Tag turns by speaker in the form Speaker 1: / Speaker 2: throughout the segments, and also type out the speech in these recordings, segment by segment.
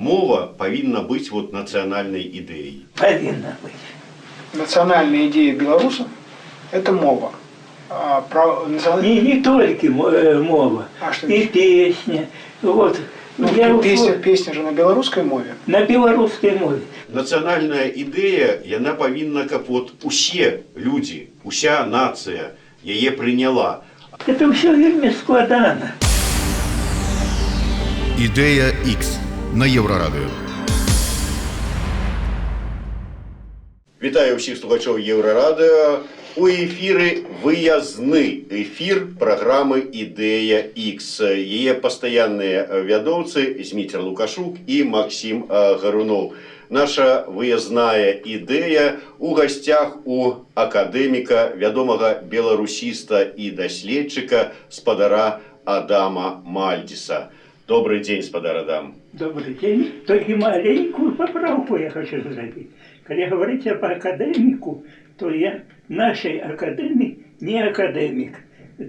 Speaker 1: Мова павінна быць вот нацыянальнай ідэяй?
Speaker 2: Павінна быць.
Speaker 3: Нацыянальная ідэя беларусаў — это мова.
Speaker 2: Не толькі мова,
Speaker 3: А что
Speaker 2: і
Speaker 3: еще?
Speaker 2: песня. Вот.
Speaker 3: Ну,
Speaker 2: Я
Speaker 3: песня,
Speaker 2: вот
Speaker 3: песня же на белорусской мове.
Speaker 2: На беларускай мове.
Speaker 1: Нацыянальная ідэя, яна павінна, каб вот усе людзі, уся нацыя яе прыняла.
Speaker 2: Это ўсё вельмі складана.
Speaker 4: Ідэя X на Еўрарадыё.
Speaker 1: Вітаю ўсіх слухачоў Еўрарадыё. У эфіры выязны эфір праграмы «Ідэя X». Яе пастаянныя вядоўцы Зміцер Лукашук і Максім Гаруноў. Наша выязная ідэя у гасцях у акадэміка, вядомага беларусіста і даследчыка спадара Адама Мальдзіса. Добрый дзень, спадар Адам.
Speaker 2: Добрый день. Только маленькую поправку я хочу сделать. Когда говорите об академику, то я нашей академии не академик.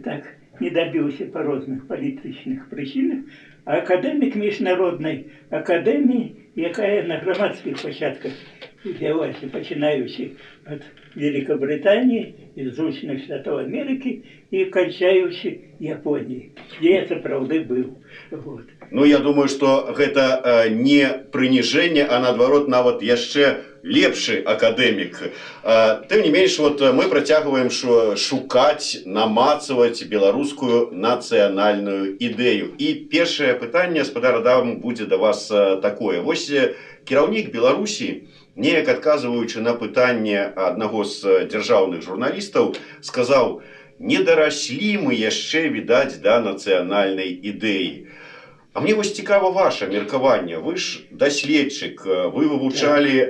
Speaker 2: Так, не добился по разных политичных причинах, а академик Международной академии, якая на громадских початках взялась, починаючи от Великобритании, из Злучених Штатов Америки и кончаючи Японией, где я, правда, был. Вот.
Speaker 1: Ну, я думаю, что гэта не прыніжэнне, а наадварот, нават яшчэ лепшы акадэмік. Тым не менш, вот мы працягваем шукаць, намацаваць беларускую нацыянальную ідэю. І першае пытанне, спадар Адам, будзе да вас такое. Вось кіраўнік Беларусі, неяк адказваючы на пытанне аднаго з дзяржаўных журналістаў, сказаў: не дараслі мы яшчэ, відаць, да нацыянальнай ідэі. А мне вось цікава ваше меркаванне. Вы ж даследчык, вы вывучалі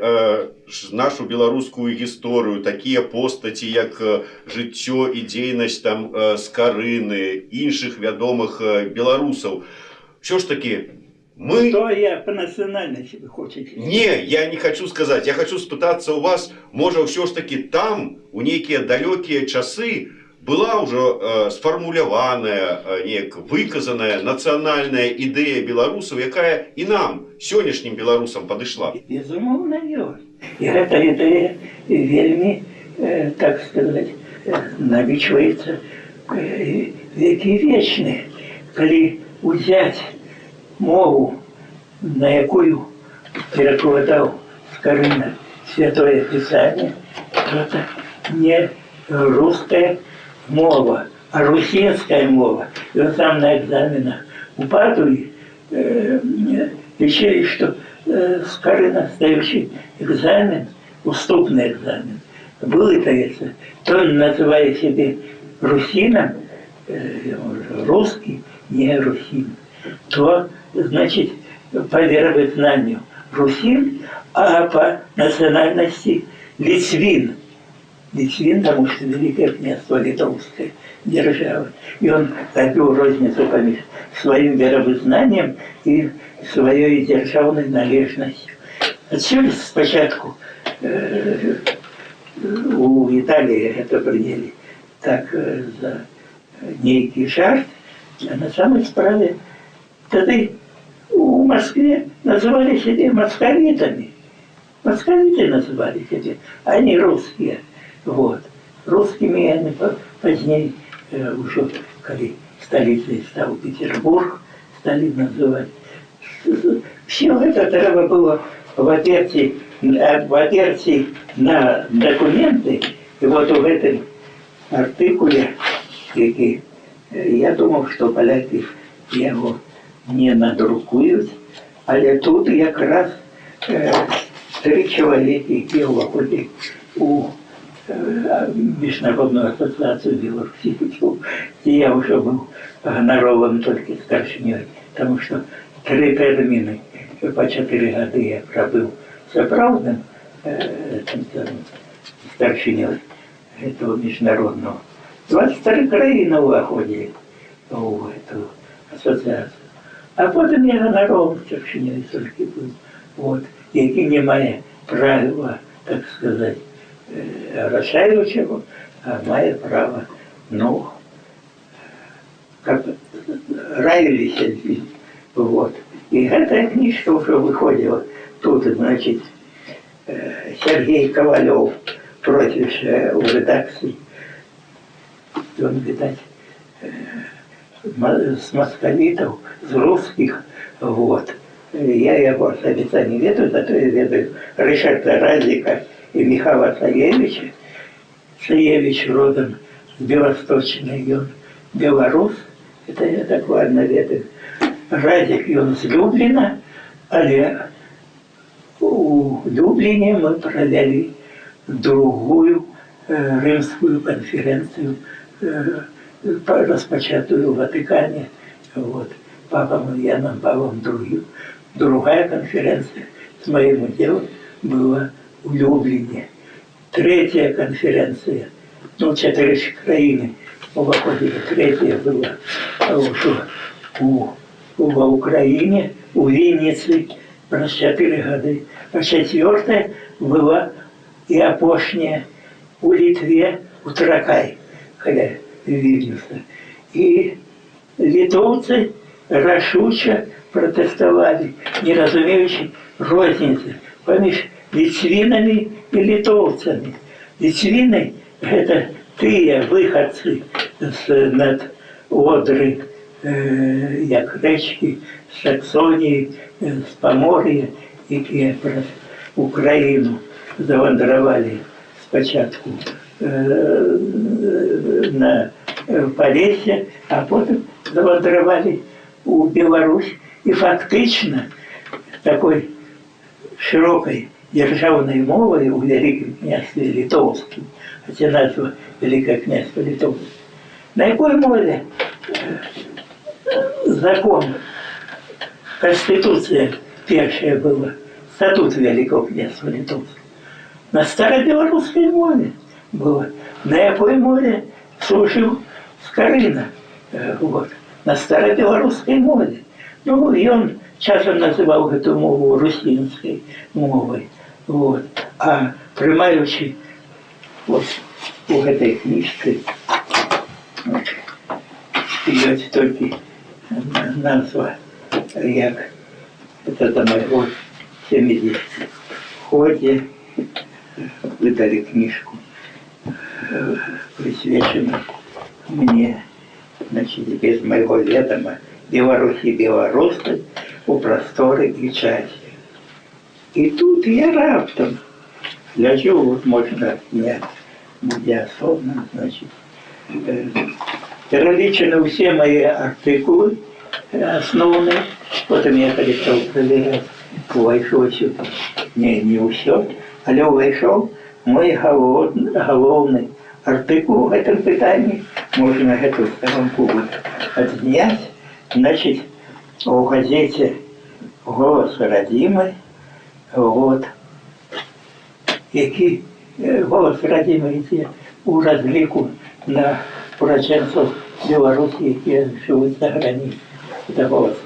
Speaker 1: нашу беларускую гісторыю, такія постаці, як жыццё і дзейнасць там Скарыны, іншых вядомых беларусаў. Ўсё ж такі мы...
Speaker 2: Кто я по национальности, вы хотите?
Speaker 1: Не, я не хочу сказать. Я хочу спытацца у вас, можа, ўсё ж таки там, у нейкія далёкія часы, была ўжо сфармуляваная, неяк выказаная нацыянальная ідэя беларусаў, якая і нам, сённяшнім беларусам, падышла.
Speaker 2: Безумоўна, ёсць. І гэта ідэя вельмі, так сказать, налічваецца векі вечныя. Калі узяць мову, на якую перакладаў Скарына Святое Пісанне, то это не русская мова, а русинская мова. И он сам на экзаменах у Падуи решили, что Скорына, сдающий экзамен, уступный экзамен, вылытается, то он называет себя русином, русский, не русин, то, значит, по веровызнанию русин, а по национальности литвин. Литвин, потому что Великое княжество Литовская держава. И он добил розницу помеж своим веровызнанием и своей державной належностью. Отсюда спочатку у Италии это приняли так за некий жарт, а на самой справе тогда у Москве называли себя московитами. Московиты называли себя, а не русские. Вот. Русскими они позднее, уже когда столицей стал Петербург, стали называть. Все это треба было в оперти на документы. И вот в этом артикуле, який, я думал, что поляки его не надрукуют, але тут якраз три чоловіки, які увоходили у Міжнародную асоціацію беларусістаў, і я ўжо быў ганаровым толькі старшынёй, таму што тры тэрміны па 4 гады я прабыў сапраўдным тым самым старшынёй этого міжнародного. 23 краіны ўваходзілі ў эту асацыяцыю. А потым я ганаровым старшынёй толькі быў, вот, які не мае права, так сказать, рашаючого, а мае права, ну, как раіліся з ім. Вот. І гэтая кніжка ўжо выходзіла тут, значит, Сяргей Кавалёў, прозвішча ў рэдакцыі. Ён, відаць, з маскавітаў, з русских, вот. Я яго асабіста не ведаю, зато я ведаю Рышарда Радзіка і Міхала Саевіча. Саевіч родам з Беласточчыны, ён беларус, это я дакладна ведаю. Радзік, ён з Любліна, але у Любліне мы правялі другую рымскую канферэнцыю, распачатую ў Ватыкане, вот, папам Янам Павлом II. Другая канферэнцыя з маім удзелам была ў Любліне. Трэцяя канферэнцыя, ну, чатыры ж краіны уваходзілі, трэцяя была ўжо ва Украіне, у Вінніцы, праз 4 гады. А чацвёртая была і апошняя у Літве, у Тракай, каля Вільнюса. І літоўцы рашуча пратэставалі, не разумеючы розніцы паміж ліцвінамі і літоўцамі. Ліцвіны — гэта тыя выхадцы з над Одры, як рэчкі, з Саксоніі, з Памор'я, якія праз Украіну завандравалі спачатку на Палессе, а потым завандравалі у Беларусь і фактычна такой шырокай дзяржаўнай мовай у Вялікім Княстве Літоўскім, хаця назва Вялікае Княства Літоўскае. На якой мове закон, Канстытуцыя першая была, статут Вялікага Княства Літоўскага? На старабеларускай мове было. На якой мове служыў Скарына? Вот. На старабеларускай мове. Ну, і ён часам называў гэту мову русінскай мовай. Вот. А прымаючы вот у гэтай кніжцы, вот, ёсць толькі назва, як это за майго 70-годдзя выдалі кніжку, прысвечаную мне, значит, без майго ведама, «Беларусь і беларусы у прасторы і часе». І тут я раптам гляджу, вот можна не будзе асобна, значит, пералічаны ўсе мае артыкулы асноўныя. Потым я калі стаў правяраць, увайшло сюды не ўсё, але ўвайшоў мой галоўны артыкул у гэтым пытанні, можна гэту старонку вот адзняць, значит, у газеце «Голас Радзімы», вот, які «Голас Радзімы» ідзе у разліку на ураджэнцаў Беларусі, якія жывуць за граніцай. Это «Голас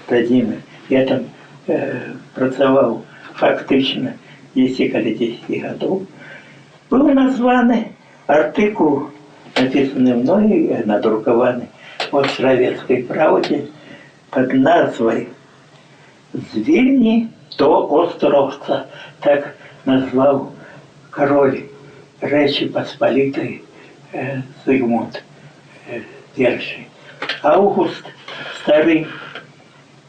Speaker 2: Радзімы». Я там працаваў фактычна 10 каля 10 гадоў. Быў названы артыкул, напісаны мною, надрукаваны у «Астравецкай праўдзе» пад назвай «З Вільні до Островца», так назваў кароль Рэчы Паспалітай Зыгмунд Першы. Аўгуст стары.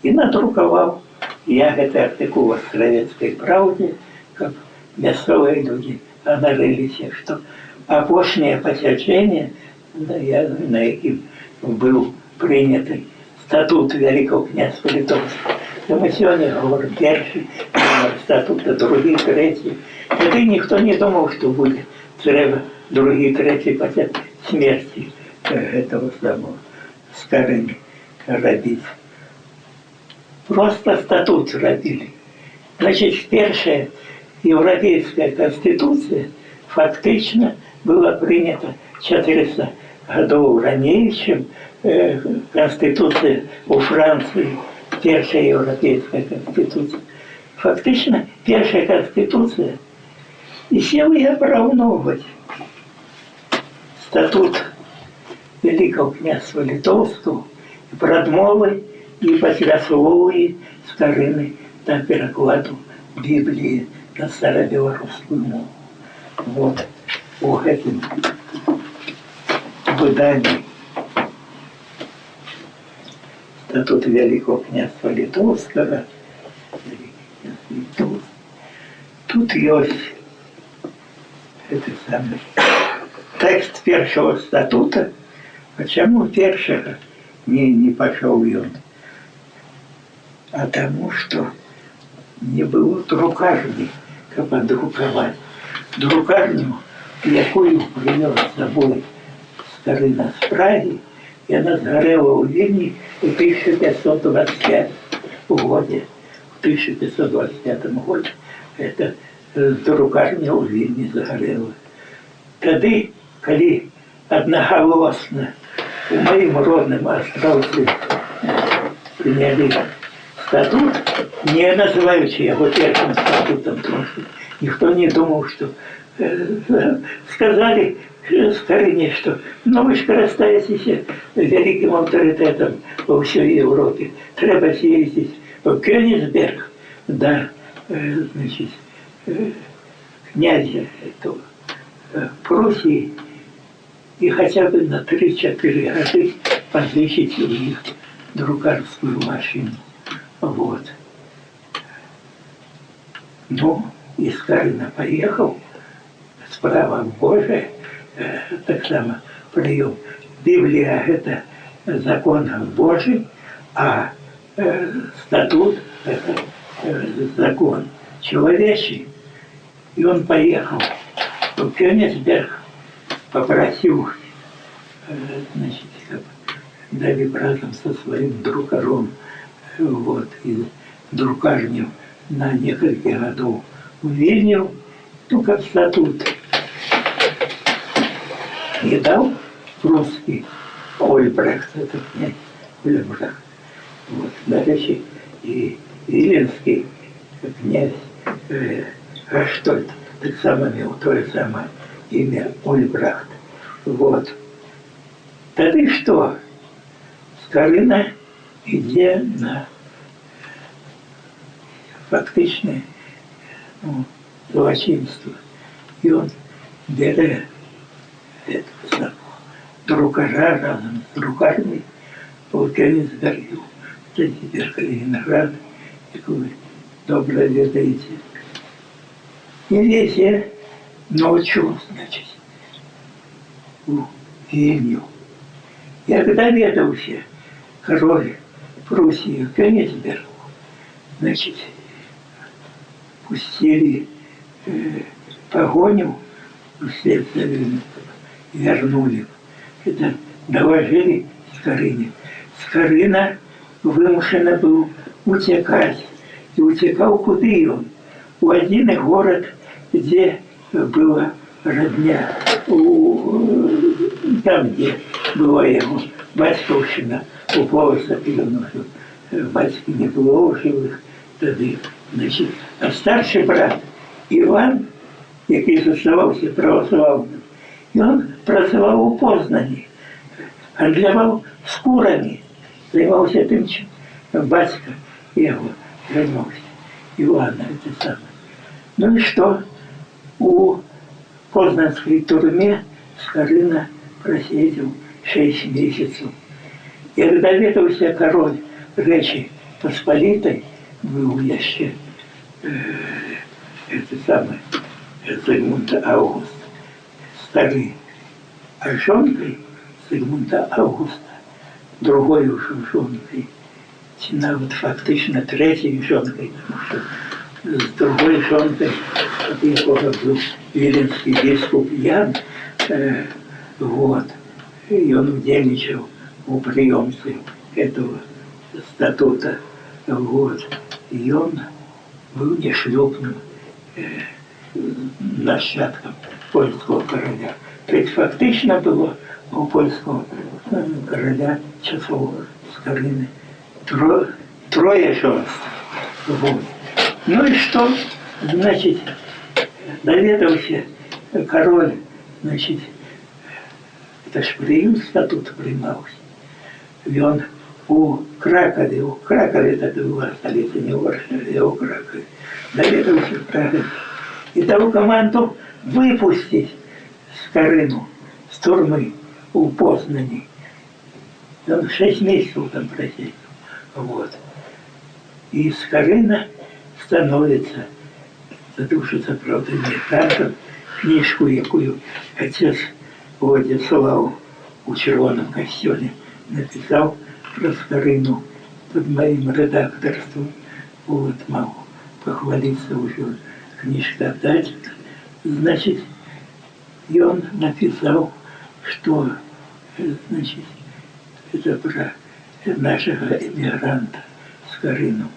Speaker 2: І надрукаваў я гэты артыкул у «Астравецкай праўдзе», каб мясцовыя людзі ганарыліся, што апошняе пасяджэнне, на якім быў прыняты статут Вялікага Княства Літоўскага. То мы сёння гаворым першы статут, а другі, трэці. Тады ніхто не думаў, што будзе трэба другі, трэці пасля смерці этого самого Скарыны рабіць. Проста статут рабілі. Значит, першая еўрапейская канстытуцыя фактычна была прынята 400 гадоў раней, чым канстытуцыя у Францыі, першая еўрапейская канстытуцыя. Фактычна першая канстытуцыя, і сеў я параўноўваць статут Вялікага Княства Літоўскага і прадмовы І пасля слоўі Скарыны да перакладу Бібліі на старабеларускую мову. Вот у гэтым выданні «Статут Великого княства Литовского», Литовский, тут ёсць гэты самы тэкст першага статута. А чаму першага не пашоў ён? А таму, што не было друкарні, каб адрукаваць. Друкарню, якую прывёз з сабой Скарына з Прагі, яна згарэла ў Вільні ў 1525 годзе. В 1525 годзе это друкарня ў Вільні загарэла. Тады, калі аднагалосна у маім родным Астраўцы прынялі статут, не называючы яго першым статутам, тому што ніхто не думаў, што сказалі Скарыне, што, ну, вы ж карыстаецеся вялікім аўтарытэтам ва ўсёй Еўропе. Трэба съездить в Кёнигсберг да, значит, князя этого, Пруссии и хотя бы на 3-4 годы пазычыць у них друкарскую машину. Вот. Ну, и Скарына поехал, справа Божия, таксама прием. Библия – это закон Божий, а статут – это закон человечий. И он поехал в Кёнигсберг, попросил, значит, каб дали разам со своим друкаром, вот, и друкарню на несколько годов в Вильню, ну, как статут не дал прусский Ольбрахт, это князь Ольбрахт. Вот, дарэчы, и Виленский князь Гаштольд таксама меў тое самае імя Ольбрахт. Вот. Тады што? Скарына ідзе на фактычнае, ну, злачынства. І ён бярэ этого самого друкара разам з друкарняй у Кёнігсбергу, це цяпер Калінінград, як вы добра ведаеце. І везе ночью, значит, у Вільню. Як даведаўся король Пруссии в Кёнигсбергу, значит, пустили погоню вслед за Вильнюсом, вернули. Это доложили Скорыне. Скорына вымушаны был уцякаць. І уцякаў куды ён? У адзіны горад, дзе была родня, там, дзе была яго бацькаўшчына, у Полацак, ён ужо, бацькі не было ў жывых тады. Значит, а старшы брат Іван, які заставаўся праваслаўным, ён працаваў у Познані, гандляваў скурамі, займаўся тым, чым бацька яго займаўся, Івана, это самое. Ну і што? У познанской турме Скорына просидел 6 месяцев. Як даведаўся король Рэчы Паспалітай, быў яшчэ это самое, Зигмунд Август стары, а жонкай Зигмунда Августа, другой ужо жонкай, ці нават фактычна трэцяй жонкай, тому што з другой жонкай, ад якога быў віленскі біскуп Ян, вот, і ён удзельнічаў у прыёмцы этого статута, вот, і ён быў нешлюбным нащадкам польского короля. То есть фактычна было у польского короля часоў Скорыны трое жонств. Вот. Ну и что? Значит, даведаўся король, значит, это ж пры ім статут прымаўся. Ён у Кракаве, у Кракаве тады была сталіца, не ў Варшаве, а ў Кракаве, даведаўся пра гэта і даў каманду выпусціць Скарыну з турмы у Познані. Ён 6 месяцаў там прасидел. Вот. И Скорына становится, задушится, правда, эмигрантом, кніжку, якую отец Владислав у Чырвоным касцёле написал про Скорыну под моим редакторством. Вот, могу похвалиться уже, книжка отдать. Значит, и он написал, что, значит, это про нашего эмигранта Скорыну.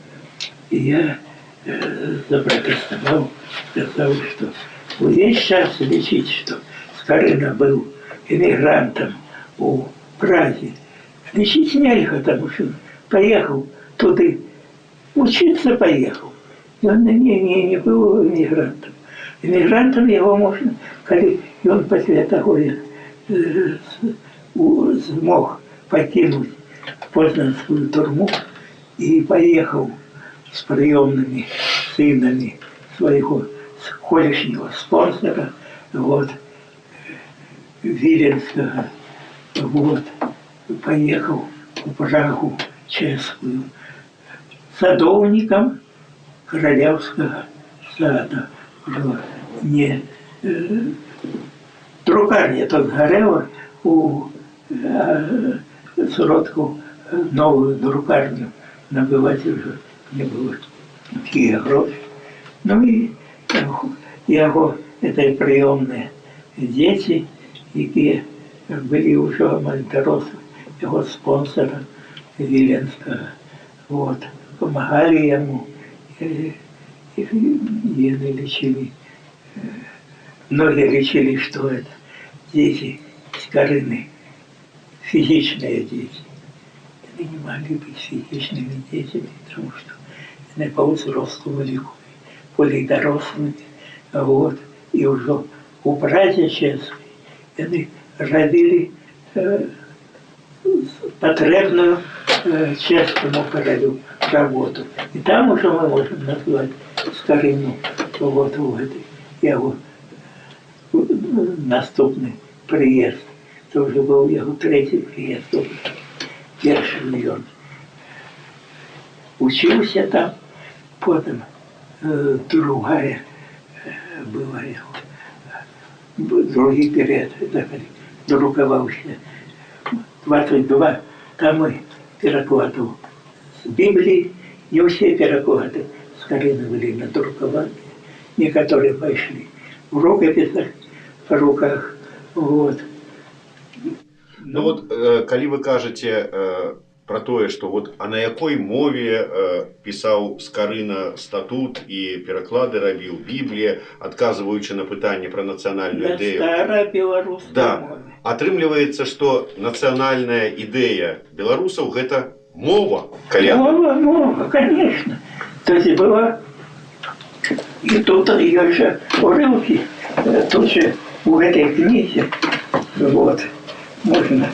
Speaker 2: И я запротестовал, сказал, что увесь час лічыць, что Скорына был эмигрантом у Празе, лічыць нельга, потому что поехал туды, учиться поехал. И он не был эмигрантом. Эмигрантом его можно, калі ён пасля таго, як змог покинуть Познанскую турму и поехал с приемными сынами своего колішняга спонсора, вот, Виленского, вот, поехал в Прагу чешскую садоўнікам королевского сада. Уже не друкарня тут згарэла, у сродкаў новую друкарню набываць уже не было такія грошы. Ну і яго это прыёмныя дзеці, якія былі ўжо амаль дарослыя, яго спонсора Віленскага, вот, помогали яму, і яны лічылі, многие лічылі, что это дети Скорыны, фізічныя дети. Они не могли быть фізічнымі детьми, потому что они по возрасту были дарослымі. Вот. И уже у Празе чешской они рабілі патрэбную чешскому королю работу. И там уже мы можем назвать Скорыну, вот у этой, его наступны приезд. Это уже был его третий приезд. Першы ён учился там, потом другая была его, другі перыяд, это калі друкаваўся 22 тамы перакладаў з Бібліі, не ўсе пераклады Скарыны былі надрукаваны, некаторыя пайшлі в рукописах, по руках, вот.
Speaker 1: Ну вот, калі вы кажаце про тое, что вот, а на якой мове пісаў Скарына статут і пераклады рабіў Бібліі, адказваючы на пытанне пра нацыянальную
Speaker 2: На
Speaker 1: ідэю.
Speaker 2: старабеларускай
Speaker 1: Да.
Speaker 2: мове.
Speaker 1: Атрымліваецца, што нацыянальная ідэя беларусаў — гэта мова, калі
Speaker 2: Мова, мова, конечно. То есть была и тут ее же урыўкі, тут же в этой книге, вот, можно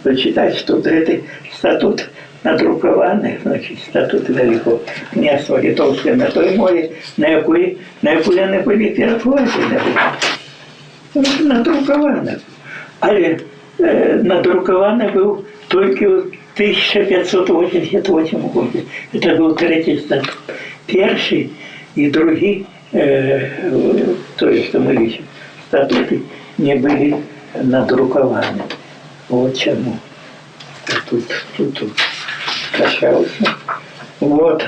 Speaker 2: прочитать, что этот статут надрукаваны, значит, статут Великого княства Литовского на той мове, на якую яны былі перакладзены. Надрукаваны. Але надрукаваны быў толькі ў 1588 годзе. Это быў трэці статут. Першы і другі, тое, што мы лічым, статуты не былі надрукаваны. Вот чаму. Тут качаўся. Вот.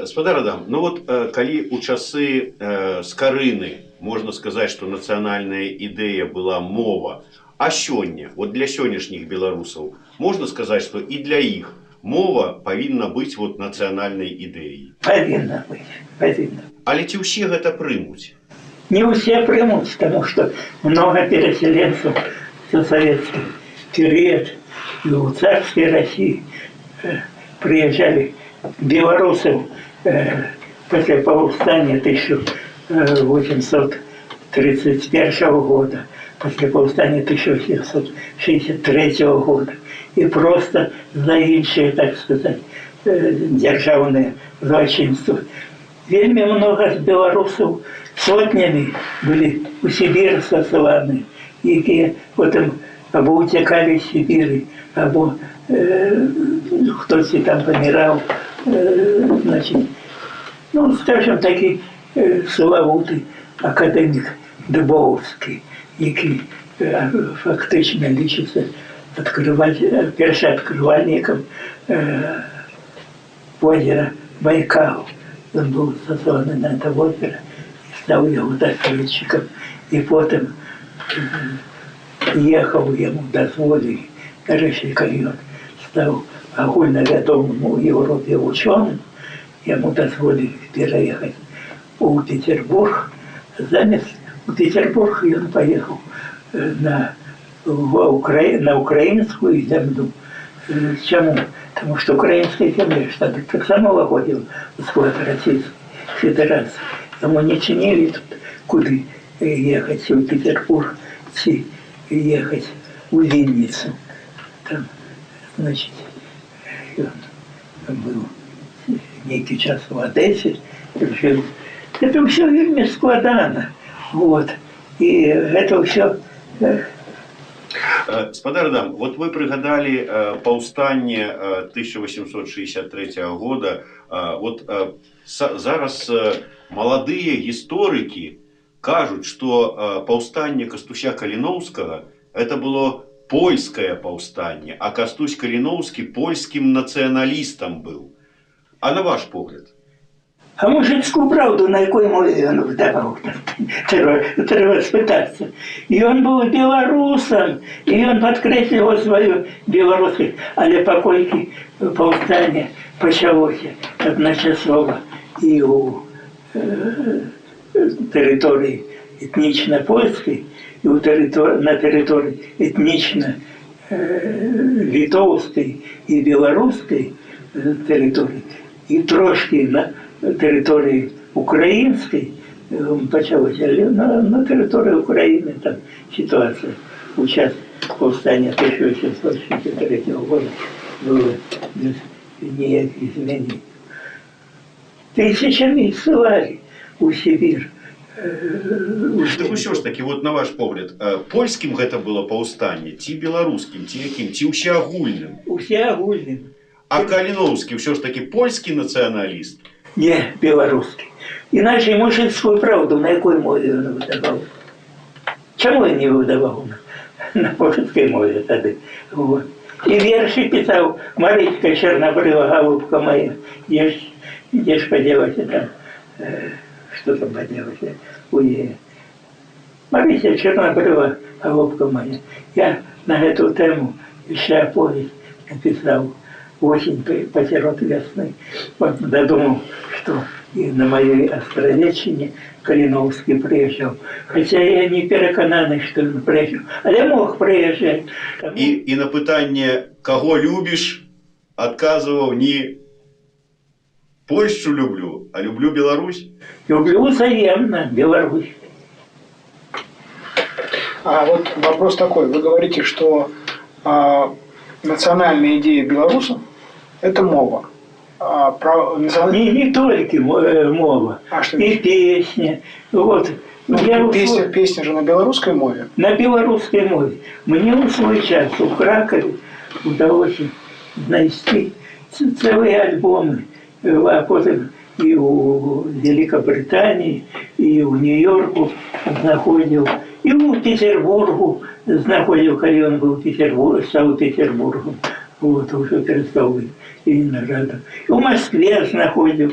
Speaker 1: Спадар Адам, ну вот, калі у часы Скарыны можна сказаць, што нацыянальная ідэя была мова, а сёння, вот для сённяшніх беларусаў, можна сказаць, што і для іх мова павінна быць вот нацыянальнай ідэяй?
Speaker 2: Павінна быць, павінна.
Speaker 1: Але ці ўсе гэта прымуць?
Speaker 2: Не все примут, потому что много переселенцев за советский период и у царской России приезжали белорусов после повстания 1831 года, после повстания 1763 года. і проста за іншыя, так сказать, дзяржаўныя злачынствы. Вельмі много з беларусаў сотнямі былі у Сібір сасланы, якія потым або ўцякалі з Сібіры, або хтосьці там паміраў, значит, ну, скажем, такі славуты акадэмік Дыбоўскі, які фактычна лічыцца першаадкрывальнікам возера Байкал. Ён быў засланы на это озеро і стаў яго даследчыкам. І потым ехаў, яму дазволілі. Нарэшце, калі ён стаў агульнавядомым у Еўропе вучоным, яму дазволілі пераехаць у Петербург. Замест у Петербург ён паехаў на украінскую зямлю. Чаму? Таму што украінская зямля ж тады таксама ўваходзіла ў склад Расійскай Федэрацыі. Яму не чынілі тут, куды ехаць, у Петербург ці ехаць у Вінніцу. Там, значит, ён быў нейкі час у Адэсе, жыў. Это ўсё вельмі складана. Вот. І гэта ўсё
Speaker 1: Спадар Адам, вот вы прыгадалі паўстанне 1863 года. Вот зараз маладыя гісторыкі кажуць, што паўстанне Кастуся Каліноўскага — это было польскае паўстанне, а Кастусь Каліноўскі польскім нацыяналістам быў. А на ваш погляд?
Speaker 2: А «Мужыцкую праўду» на якой мове ён выдаваў? Трэба спытацца. І ён быў беларусам, і ён падкрэсліваў сваю беларускасць, але паколькі паўстанне пачалося адначасова і ў тэрыторыі этнічна польскай, і на тэрыторыі этнічна літоўскай і беларускай тэрыторыі, і трошкі на тэрыторыі украінскай пачалося, але на тэрыторыі Украіны там сітуацыя у час паўстання 1863 года была без ніякіх змен. Тысячамі ссылалі у Сібір.
Speaker 1: Так усё ж такі, вот на ваш погляд, польскім гэта было паўстанне, ці беларускім, ці якім, ці ўсеагульным?
Speaker 2: Усеагульным.
Speaker 1: А Каліноўскі ўсё ж такі польскі нацыяналіст?
Speaker 2: Не, беларускі. Іначай «Мужыцкую праўду» на якой мове ён выдаваў? Чаму ён не выдаваў на польскай мове тады? Вот. І вершы пісаў: «Марыська чарнабрыва, галубка моя, дзе ж падзелася там, што там падзелася у яе? Марыся чарнабрыва, галубка моя». Я на гэту тэму яшчэ аповесць напісаў «Осень посерод весны». Вот додумал, что и на моей Островеччине Калиновский приезжал. Хотя я не перакананы, что он приезжал. Але мог приезжать. Тому
Speaker 1: І на пытанне, каго любіш, адказваў не «Польшчу люблю», а «Люблю Беларусь».
Speaker 2: Люблю взаимно Беларусь.
Speaker 3: А вот вопрос такой. Вы говорите, что национальная идея белорусов – это мова.
Speaker 2: Не только мова,
Speaker 3: А что
Speaker 2: и
Speaker 3: еще?
Speaker 2: Песня. Вот.
Speaker 3: Ну,
Speaker 2: Я
Speaker 3: песня же на белорусской мове.
Speaker 2: На белорусской мове. Мне ў свой час у Кракове удалось знайсці цэлыя альбомы, а потым і ў Великобритании, і ў Нью-Йорку знаходзіў, і ў Петербургу знаходзіў, калі ён быў Петербург, стаў Петербургом. Вот, уже перестал быть Ленинградом. І ў Москве знаходзіў.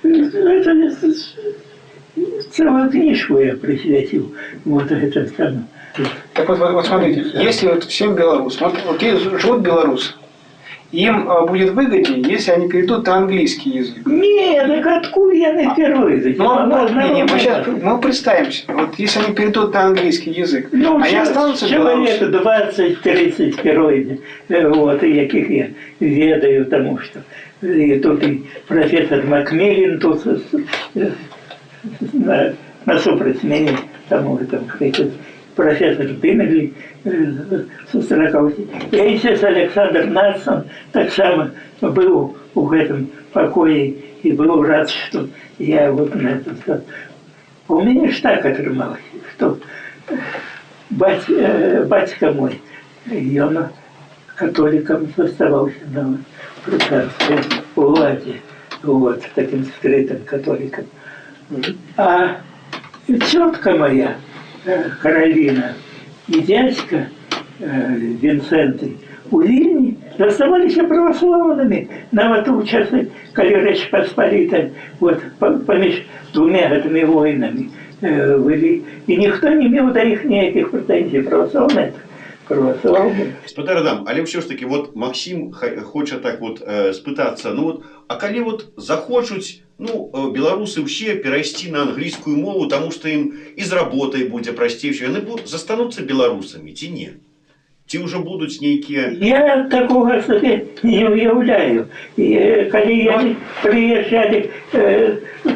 Speaker 2: Это целую книжку я присвятил. Вот это самое.
Speaker 3: Так вот, смотрите, если вот всем белорусам, вот есть, живут белорусы, им будет выгоднее, если они перейдут на английский язык.
Speaker 2: Не, так откуда я на впервые?
Speaker 3: Ну, не, не, мы сейчас мы представим себе, вот если они перейдут на английский язык,
Speaker 2: Ну,
Speaker 3: они останутся
Speaker 2: человек
Speaker 3: белорусами.
Speaker 2: 20-30 перайдзе, вот, і якіх я ведаю, тому что і тут і профессор Макмиллин тут насупраць мяне, таму там кричит. прафесар Дынглі сустракаўся. Эйсіс Аляксандр Надсан таксама быў у гэтым пакоі і быў рад, што я вот на это сказал. У мяне ж так атрымалася, што бацька мой, ён католікам заставаўся на брытанскай уладзе, вот, таким скрытым католікам. А цётка моя, Кароліна, і дядька Вінцэнты у Вільні заставаліся праваслаўнымі нават у часы, калі Рэч Паспалітая вот, паміж двумя гэтымі войнамі былі. І ніхто не меў да іх ніякіх прэтэнзій. Праваслаўныя праваслаўныя.
Speaker 1: Спадар Адам, але ўсё ж таки вот Максім хоча так вот спытацца, ну вот, а калі вот захочуць, ну, беларусы ўсе перайсці на англійскую мову, таму што ім і з работай будзе прасцей, ўсё, яны застануцца беларусамі ці не? Ці ўжо будуць нейкія?
Speaker 2: Я такога сабе не ўяўляю. І, калі яны прыязджалі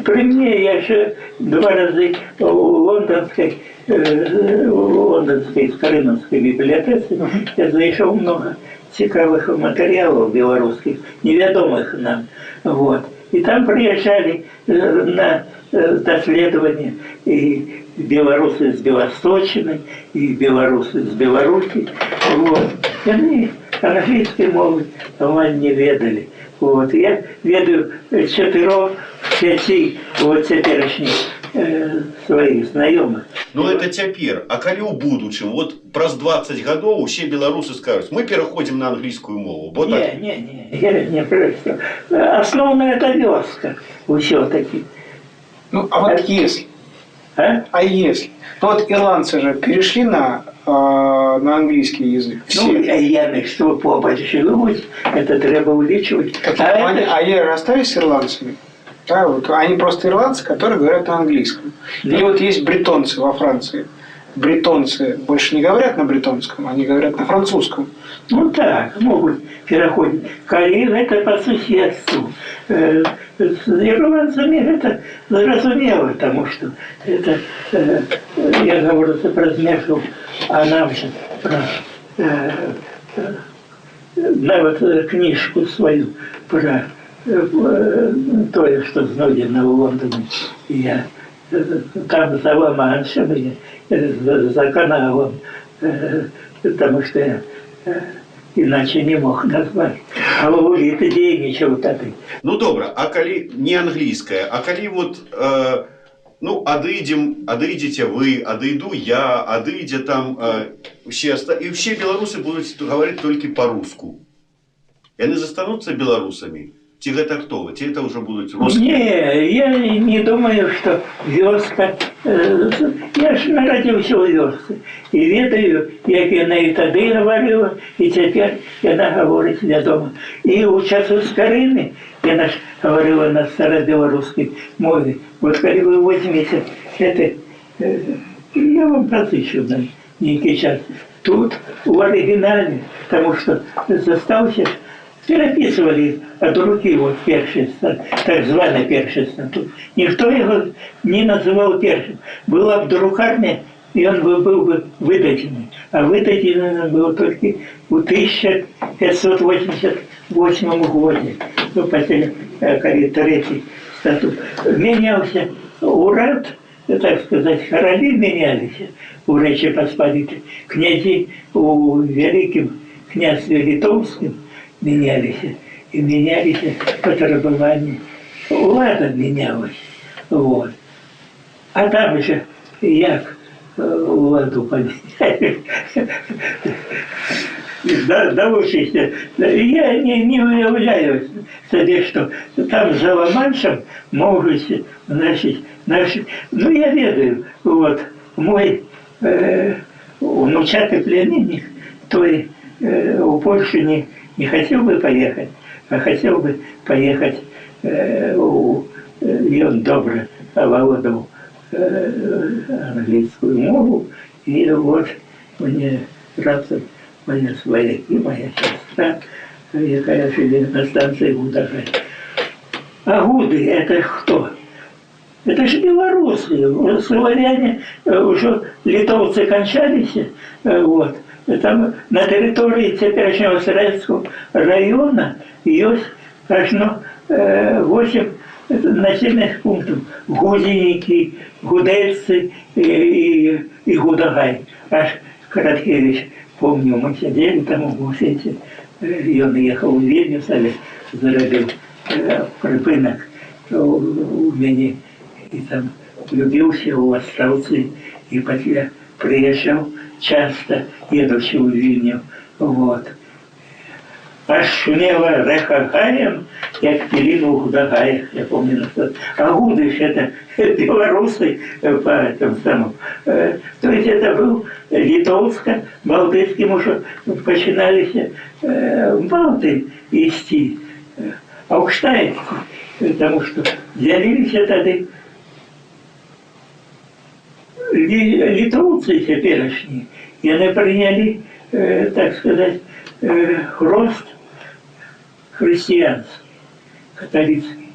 Speaker 2: пры мне яшчэ два разы у лонданскай Скарынаўскай бібліятэцы, я знайшоў много цікавых матэрыялаў беларускіх, невядомых нам. Вот. І там прыязджалі на даследаванне і беларусы з Беласточчыны, і беларусы з Беларусі. Вот. Яны англійскай мовы амаль не ведалі. Вот. Я ведаю чатырох з пяці вот цяперашніх сваіх знаёмых.
Speaker 1: Ну, это цяпер, а калі ў будучым, вот праз 20 гадоў усе беларусы скажуць: «Мы пераходзім на англійскую мову», бо так.
Speaker 2: Не, не, не, я не просто. Асноўная — это вёска ўсё-таки.
Speaker 3: Ну, а вот если,
Speaker 2: А?
Speaker 3: А если? Ну вот ирландцы же перешли на английский язык. Все.
Speaker 2: Ну, а яны што, побач жывуць, это трэба ўлічваць.
Speaker 3: Так,
Speaker 2: А
Speaker 3: они,
Speaker 2: это
Speaker 3: а они остались ирландцами? Да, вот они просто ирландцы, которые говорят на английском. Или вот есть бретонцы во Франции. Бретонцы больше не говорят на бретонском, они говорят на французском.
Speaker 2: Ну так, могуць пераходзіць. Калі гэта па суседству. З ірландцамі гэта зразумела, таму што это, я гавару пра змяшу, а нам жа пра нават кніжку сваю пра тое, што знойдзена ў Лондоне. Я там за Ла-Маншам, я, за каналам, потому что я иначе не мог назвать. А Лоліта дзейнічаў тады.
Speaker 1: Ну добра, а калі не англійская, а калі вот ну, адыдзем, адыдзеце вы, адыйду я, адыдзе там усе і ўсе беларусы будуць гаварыць толькі па-руску. Яны застануцца беларусамі? Ці гэта хто? Ці это ўжо будуць русские?
Speaker 2: Не, я не думаю, што вёска. Я ж нарадзіўся ў вёсцы і ведаю, як яна і тады гаварыла, і цяпер яна гаворыць, вядома. І ў часу Скарыны яна ж гаварыла на старабеларускай мове. Вот калі вы возьмеце это, я вам пазычу на нейкі час. Тут у арыгінале, таму што застаўся, перапісвалі ад рукі вот першы, так званы першы статут. Ніхто яго не называў першым. Была б друкарня, і ён бы быў бы выдадзены. А выдадзены быў толькі ў 1588 годзе. Ну, пасля, калі трэці статут. Мяняўся урад, так сказать, каралі мяняліся у Рэчы Паспалітай. Князі у Вялікім Княстве Літоўскім мяняліся. І мяняліся патрабаванні. Улада мянялась. Вот. А там еще як уладу памяняюць. Да, далучыся. Я не уяўляю сабе, што там за Ла-Маншам могуць, значит, наши. Ну, я ведаю, вот, мой внучатый племянник, той у Польшу не хотел бы поехать, а хотел бы поехать, и он добра авалодаў англійскую мову, и вот мне раптам мои сваякі, моя сестра, якая жыве на станцыі Гудажай. А гуды — это кто? Это же белорусы, славяне, уже литовцы кончались, вот. Там на территории теперешнего Сретского района есть аж 8 населенных пунктов. Гудзеники, Гудельцы и Гудагай. Аж Короткевич, помню, мы сидели там у буфете, и он ехал в Вильнюс, але зарабіў прыпынак у мяне і там влюбіўся ў Астраўцы і пасля прыязджаў часто, едучы ў Вільню. Вот. Аж шумела рэка гаем, як піліна ў Гудагаях, я помню. А Гуды ж это белорусы по этому самому. То есть это был литовско-балтийский, уже пачыналіся балты ісці, аўкштайцы, потому что дзяліліся тады літоўцы цяперашнія, яны прынялі, так сказать, хрост хрысціянскі, каталіцкі,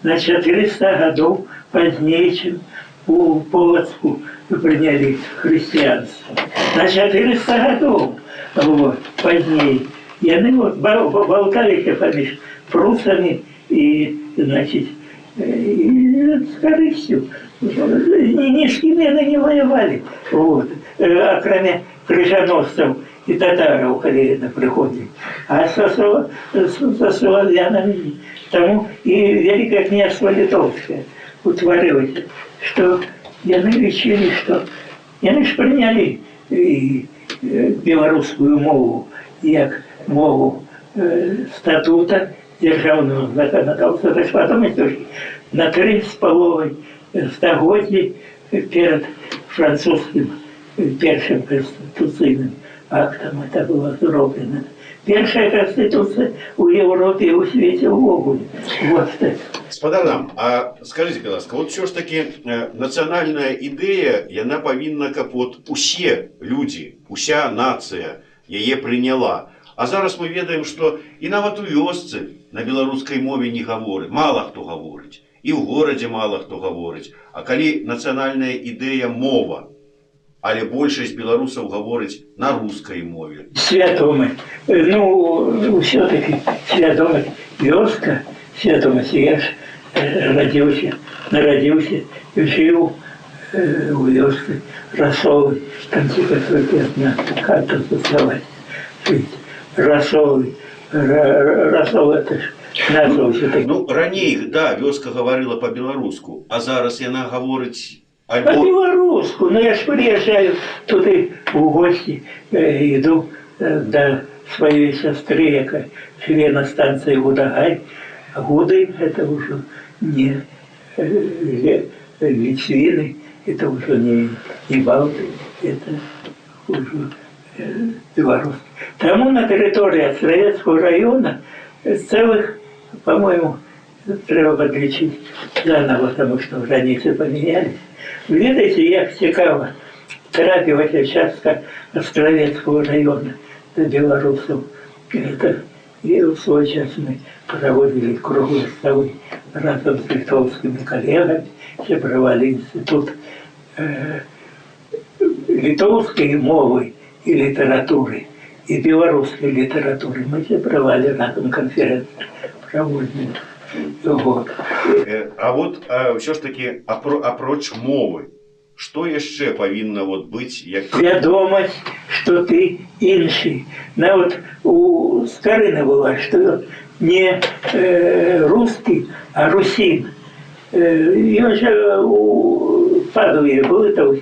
Speaker 2: на 400 гадоў пазней, чым у Полацку прынялі хрысціянства. На 400 гадоў, вот, пазней. Яны вот болталіся паміж прусамі і, значит, і з карысцю. Ні з кім яны не воевали. Вот. Акрамя крыжаносцаў і татараў, калі яны прыходзілі. А со славянамі. Таму і Вялікае княства Літоўскае утварылася, што яны лічылі, што яны ж прынялі і беларускую мову як мову статута дзяржаўнага заканадаўства. Так потом на 3,5 стагоддзі перад французскім першым канстытуцыйным актам это было зроблена. Першая канстытуцыя у Еўропе і ў свеце ўвогуле. Вот так.
Speaker 1: Спадар Адам, а скажите, пожалуйста, вот все ж таки нацыянальная ідэя, яна павінна, каб вот усе людзі, уся нацыя яе прыняла. А зараз мы ведаем, што і нават у вёсцы на беларускай мове не гаворыць, мала хто гаворыць, і ў горадзе мала хто гаворыць. А калі нацыянальная ідэя мова, але большасць беларусаў гаворыць на рускай мове.
Speaker 2: Свядомы. Ну, все-таки свядомасць. Вёска, свядомасць. Я ж радзіўся, нарадзіўся і жыў у вёсцы Расолы. Там типа только одна хата засталась. Расолы. Расол — это ж назва все-таки.
Speaker 1: Ну, раней, да, вёска гаварыла по-беларуску, а зараз яна гаворыць альбо
Speaker 2: По-белоруску. Ну, я ж приезжаю туды в гости, иду до своей сестры, якая жыве на станции Гудагай. Гуды — это уже не литвины, это уже не балты, это уже белорусы. Тому на территории Островецкого района целых, по-моему, трэба падлічыць заново, потому что границы поменялись. Ведаеце, як цікава трапілася частка Островецкого района до белорусов. Это и в свой час мы проводили круглые столы разом с литовскими коллегами, сябравалі институт литовской мовы и литературы, и белорусской литературы. Мы сябравалі разом, конференцию проводили. Вот.
Speaker 1: А вот ўсё ж таки апроч мовы, што яшчэ павінна вот быць як
Speaker 2: Свядомасць, што ты іншы. Нават у Скарына была, што ён не русский, а русин. Ён жа у Падуе был, это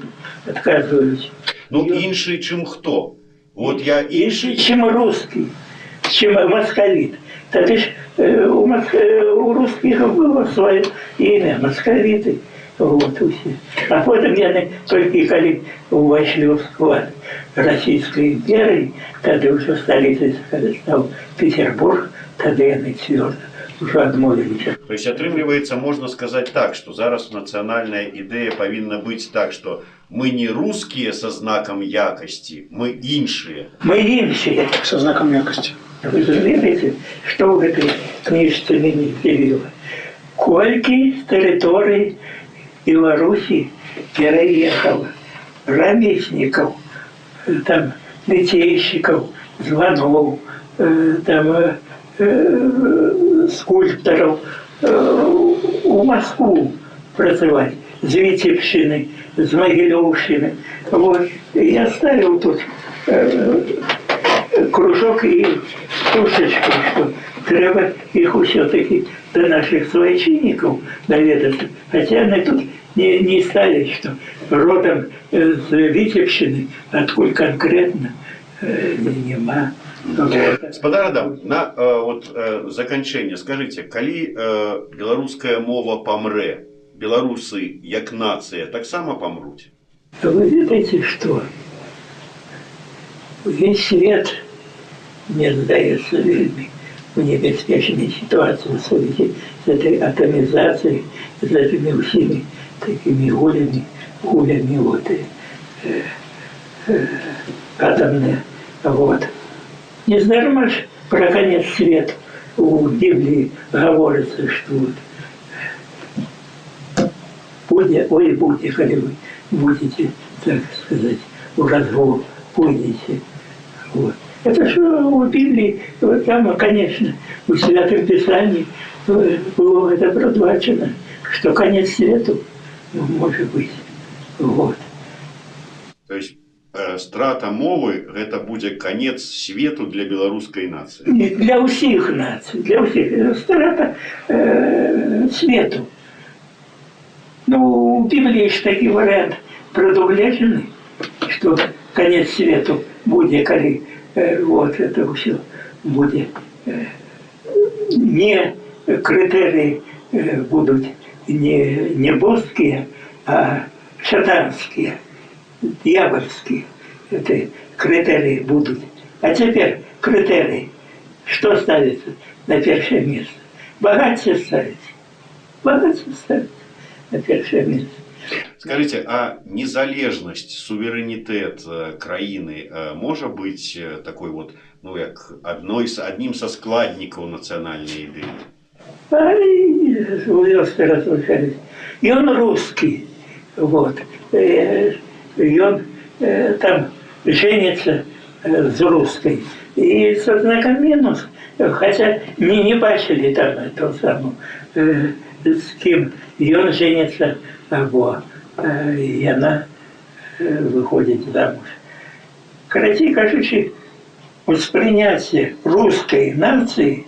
Speaker 2: отказываюсь.
Speaker 1: Ну, іншы, чым хто? Вот я іншы.
Speaker 2: Чем русский, чем московит. Тогда ж у русских было свое имя, московиты. Вот, усе. А потом яны только калі увошли в склад Российской империи, тогда уже столицей стал Петербург, тогда яны твердо уже адмовіліся.
Speaker 1: То есть атрымліваецца, можна сказаць так, што зараз нацыянальная ідэя павінна быць так, што мы не рускія со знакам якасці, мы іншыя.
Speaker 2: Мы іншыя.
Speaker 3: Со знаком якасці.
Speaker 2: Вы же ведаеце, што ў гэтай кніжцы мяне здзівіла? Колькі з тэрыторый Беларусі пераехала рамеснікаў, там, ліцейшчыкаў, званоў, там, скульптараў у Маскву працаваць з Віцебшчыны, з Магілёўшчыны. Вот. Я ставіў тут кружок і птушачку, што трэба іх усё-такі да нашых суайчыннікаў наведацца. Хаця яны тут не ставяць, што родам з Віцебшчыны, адкуль канкрэтна, няма. Вот.
Speaker 1: Спадар Адам, на вот заканчэнне скажыце, калі беларуская мова памрэ, беларусы як нацыя таксама памруць?
Speaker 2: Вы ведаеце што? Увесь свет, мне здаецца, вельмі у небяспечнай сітуацыі ў сувязі з этой атамізацыяй, з этими ўсімі такімі гулямі вот, и, атомные. Вот. Не здарма ж про конец света у Бібліі гаворыцца, што вот будзе, ой, будзе, калі вы будете, так сказать, у разгул пойдете. Вот. Это же у Бібліі, вот там, конечно, у Святым Пісанні было это прадбачана, что конец свету может быть. Вот.
Speaker 1: То есть страта мовы — гэта будзе канец свету для беларускай нацыі?
Speaker 2: Не, для ўсіх нацый, для ўсіх. Это страта свету. Ну, у Бібліі ж такі варыянт прадугледжаны, што канец свету будзе, калі вот это ўсё будзе. Не крытэрыі будуць не боскія, а шатанскія, дьявольские. Это крытэрыі будуць. А цяпер крытэрыі. Што ставіцца на першае месца? Багацце ставіцца. Багацце ставіцца на першае месца.
Speaker 1: Скажыце, а незалежнасць, суверэнітэт краіны можа быць такой вот, ну, як адной з аднім са складнікаў нацыянальнай ідэі?
Speaker 2: Ай, у вёсцы разлучались. И он русский. Вот. И он там женится с русской. И со знаком минус. Хотя не бачылі там этого самого, с кем. И он женится, або, и она выходит замуж. Карацей кажучы, воспринятие русской нации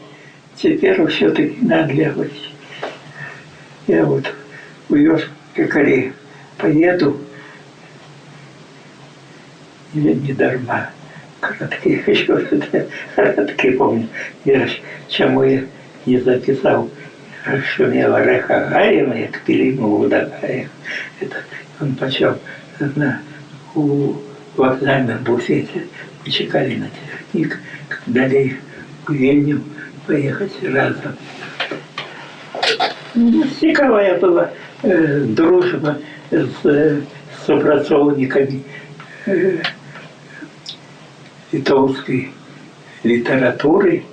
Speaker 2: теперь все-таки надлежность. Я вот у вёску, калі поеду, я не дарма кароткі еще радкі помню. Я ж, чаму я не запісаў, шумела рэка гаем, як пілі мы ў Гаях. Это он пачаў у вакзальным буфете. Мы чакалі на цягнік, далей у Вільню поехать разам. Ну, цікавая была дружба з супрацоўнікамі літоўскай літаратуры.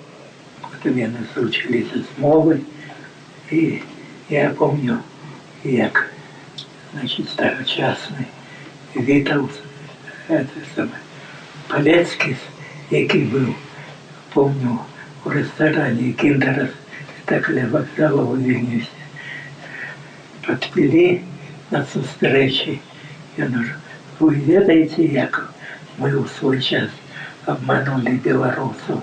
Speaker 2: Потым яны зручыліся з мовы. І я помню, як, значит, тагачасны Вітаўт, это самое, Палецкіс, які быў, помню, у рэстаране Кіндарас, так ля вакзала ў Вільнюсе. Падпілі на сустрэчы. Я кажу: «Вы ведаеце, як мы ў свой час обманули белорусов?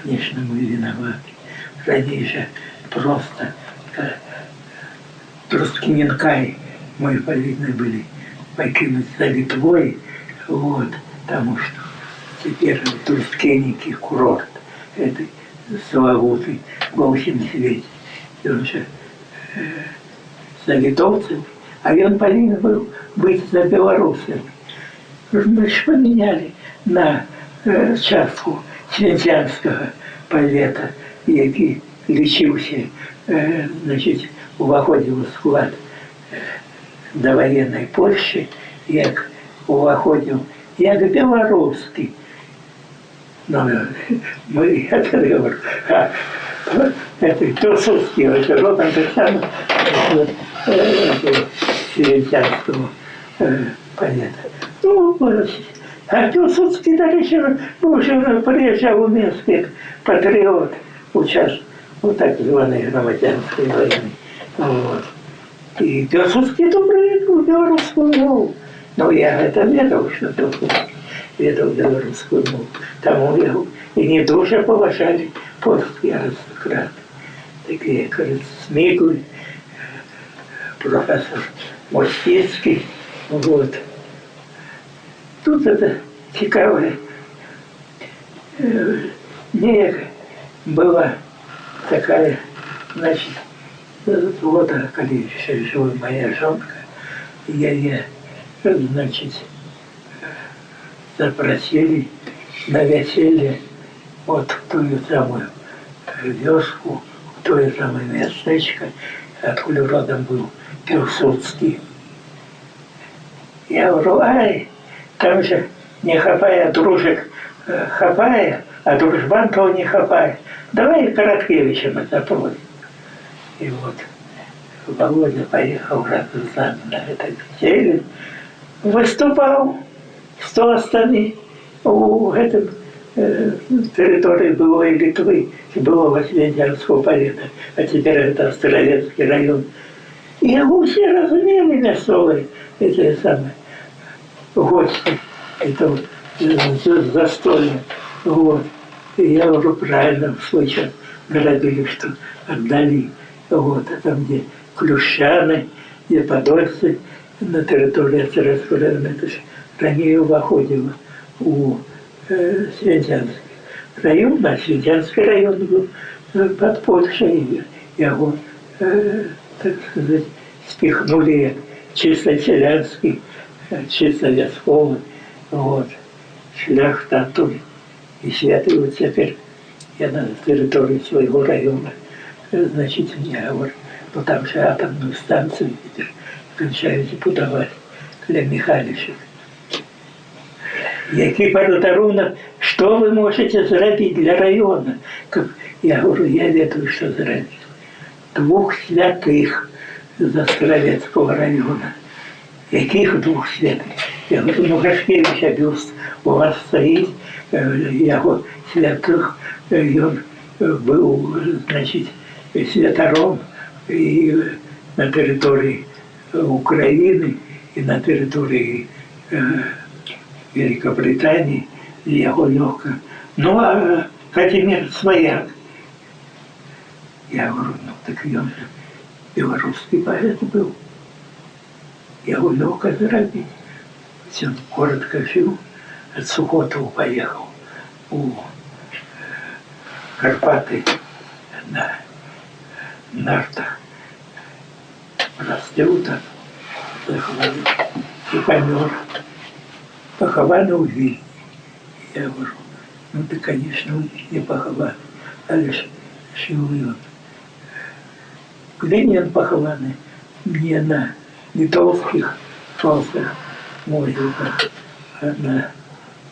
Speaker 2: Конечно, мы виноваты. Раней же просто Друскининкай мы повинны были покинуть за Литвой, вот, потому что теперь Друскеники курорт, это славутый во всем свете. И он же за литовцами, а он повинен был быть за белорусами. Мы ж поменяли на частку Свентянскага павета, які лічыўся, значит, уваходзіў у склад даваеннай Польшчы, як уваходзіў як беларускі. Ну, мы, я тебе говорю, а, это Пилсудский, вообще, родом так само, вот. Свентянского павета. Ну, а Пілсудскі, дарэчы, ўжо прыязджаў у Мінск як патрыёт у час, ну, так званай грамадзянскай вайны. Вот. І Пілсудскі добра ведаў беларускую мову. Ну, я гэта ведаў, што Пілсудскі ведаў беларускую мову. Таму яго і не дужа паважалі польскія арыстакраты. Такія, як Смігуль, прафесар Мосціцкі. Вот. Тут это цікавае. Неяк была такая, значит, вот, калі яшчэ жыла моя жонка, яе, значит, запросили на вяселле вот в ту самую вёску, в тое самое местечко, откуда родом был Пилсудский. Я говорю: «Ай, там же не хапае дружак, хапае, а дружбантаў не хапае. Давай Караткевича мы запросим». И вот Володя поехал разам с нами на это веселье, выступал с тостами у этом территории былой Литвы, былого Свентянского павета, а теперь это Островецкий район. И его все разумелі, мясцовые, эти самые гости этого застолья. Вот. И я уже правильно в свой час говорили, что отдали. Вот, а там, где Клюшчаны, где Подольцы, на территории Островецкого района, это ж ранее уваходило у Свентянский район, а Свентянский район был под Польшей. Его, так сказать, спихнули чисто селянский, чисто вясковы. Вот. Шляхта оттуда. И святый вот теперь я на территории своего района, значит, мне говорят, ну там же атомную станцию теперь кончають будувати для Михайлішек. Які падарунак, што вы можаце зрабіць для раёна? Как я говорю, я ведаю, што зрабіць. Двух святых з Островецкого района. Якіх двух святых? Я говорю, ну Гашкевича бюст у вас стоит, яго святых, ён был, значит, святаром и на территории Украины, и на территории Великобритании, яго лёгка. Ну, а Казимир Свояк. Я говорю, ну так ён же белорусский поэт был. Яго лёгка зрабіць. Ён коротко жыў, ад сухотаў паехаў у Карпаты на нартах. Прастыў там, захварэў і памёр. Пахаваны ў Вільні. Я говорю, ну ты, конечно, не пахаваны, але ж жыў ён. Где ён пахаваны? Не на літоўскіх польскіх могілках, а на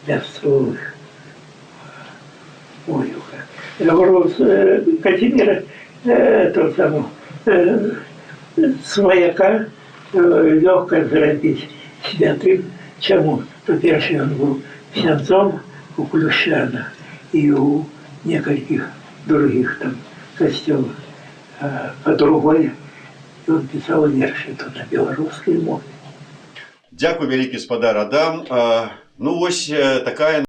Speaker 2: мясцовых могілках. Я говорю, Казимира, того самого, Свояка лёгка зрабіць святым. Чаму? Па-першае, ён быў ксяндзом у Клюшчанах і у некалькіх других там касцёлах. А па-другое, ён пісаў вершы то на беларускай мове.
Speaker 1: Дзякуй вялікі, спадар Адам. Ну вось такая